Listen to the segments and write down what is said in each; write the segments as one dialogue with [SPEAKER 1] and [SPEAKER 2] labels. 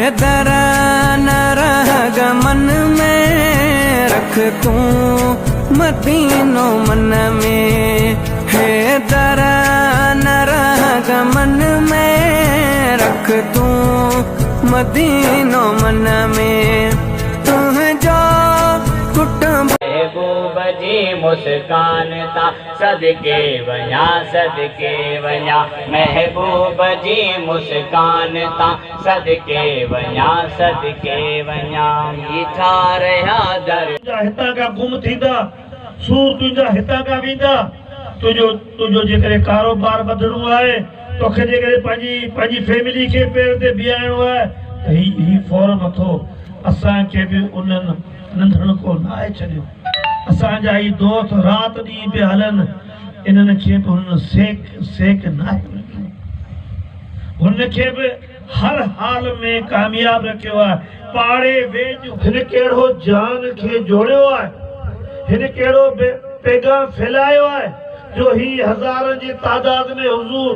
[SPEAKER 1] حيدر نه رهه غمن ۾، رک تون مدينو من ۾. حيدر نه رهه غمن ۾، رک تون مدينو من ۾. تنهنجو ڪٽنب.
[SPEAKER 2] محبوب جي مسڪان تان صدقي وڃان صدقي وڃان محبوب جي مسڪان تان صدقي وڃان صدقي وڃان. بيٺا رهيا در.
[SPEAKER 3] تنهنجا هتان کان گم ٿيندا، سور تنهنجا هتان کان ويندا. تنهنجو تنهنجو جيڪڏهن ڪاروبار وڌڻو آهي، توکي جيڪڏهن پنهنجي پنهنجي فيملي کي پير تي بيهارڻو آهي ته هي هي فورم اٿو. اسان کي به انهن ننڌڻڪو ناهي ڇڏيو. اسان جا هي دوست رات ڏينهن پيا هلن، انهن کي به هنن سيڪ سيڪ ناهي ڏنو. هن کي به هر حال ۾ ڪامياب رکيو آهي. پاڙي ويڄ. هن ڪهڙو جان کي جوڙيو آهي، هن ڪهڙو پيغام ڦهلايو آهي جو هي هزارن جي تعداد ۾ حضور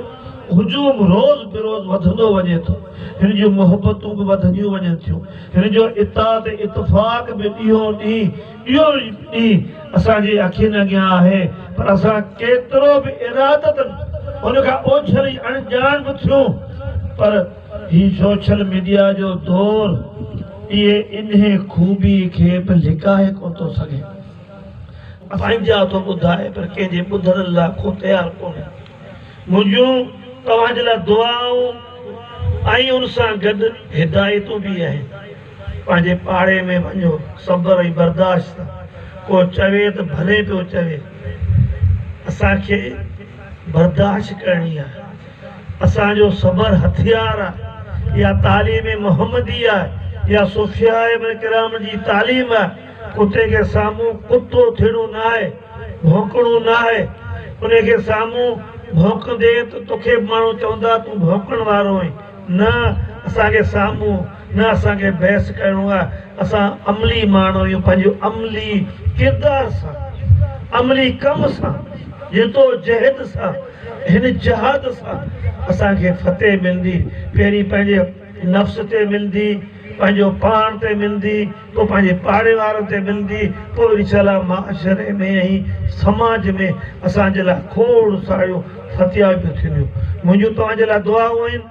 [SPEAKER 3] هجوم روز بروز وڌندو وڃي ٿو. هن جون محبتون به وڌنديون وڃن ٿيون. هن جو اتحاد ۽ اتفاق به ڏينهون ڏينهن ڏينهون ڏينهن اسان جي اکين اڳيان آهي پر اسان ڪيترو به ارادتن ان کان اوجهل ۽ اڻڄاڻ به ٿيون پر هي سوشل ميڊيا جو دور اهي انهي خوبي کي به لڪائي ڪونه ٿو سگهي. پنهنجا ٿو ٻڌائي پر ڪنهن جي ٻڌڻ لاء ڪو تيار ڪونهي. منهنجون توهان جي لاء دعائون ۽ ان سان گڏ هدايتون به آهن. پنهنجي پاڙي ۾ وڃو صبر ۽ برداشت سان. ڪو چوي ته ڀلي پيو چوي. اسان کي برداشت ڪرڻي آهي. اسان جو صبر هٿيار آهي. اها تعليم محمدي آهي. اها صوفياء ڪرام جي تعليم آهي. ڪتي کي سامهون ڪتو ٿيڻو ناهي، ڀونڪڻو ناهي. ان کي سامهون ڀونڪندين ته توکي به ماڻهو چوندا تون ڀونڪڻ وارو آهين. نه اسان کي سامهون نه اسان کي بحث ڪرڻو آهي. اسان عملي ماڻهو آهيون، پنهنجو عملي ڪردار سان، عملي ڪم سان، جدوجهد سان، هن جهاد سان اسان کي فتح ملندي. پهرين پنهنجي نفس تي ملندي، پنهنجو پاڻ تي ملندي، پوء پنهنجي پاڙي وارن تي ملندي، پوء انشاء الله معاشري ۾ ۽ سماج ۾ اسان جي لاء کوڙ ساريون فتحيابيون ٿينديون. منهنجون توهان جي لاء دعائون آهن.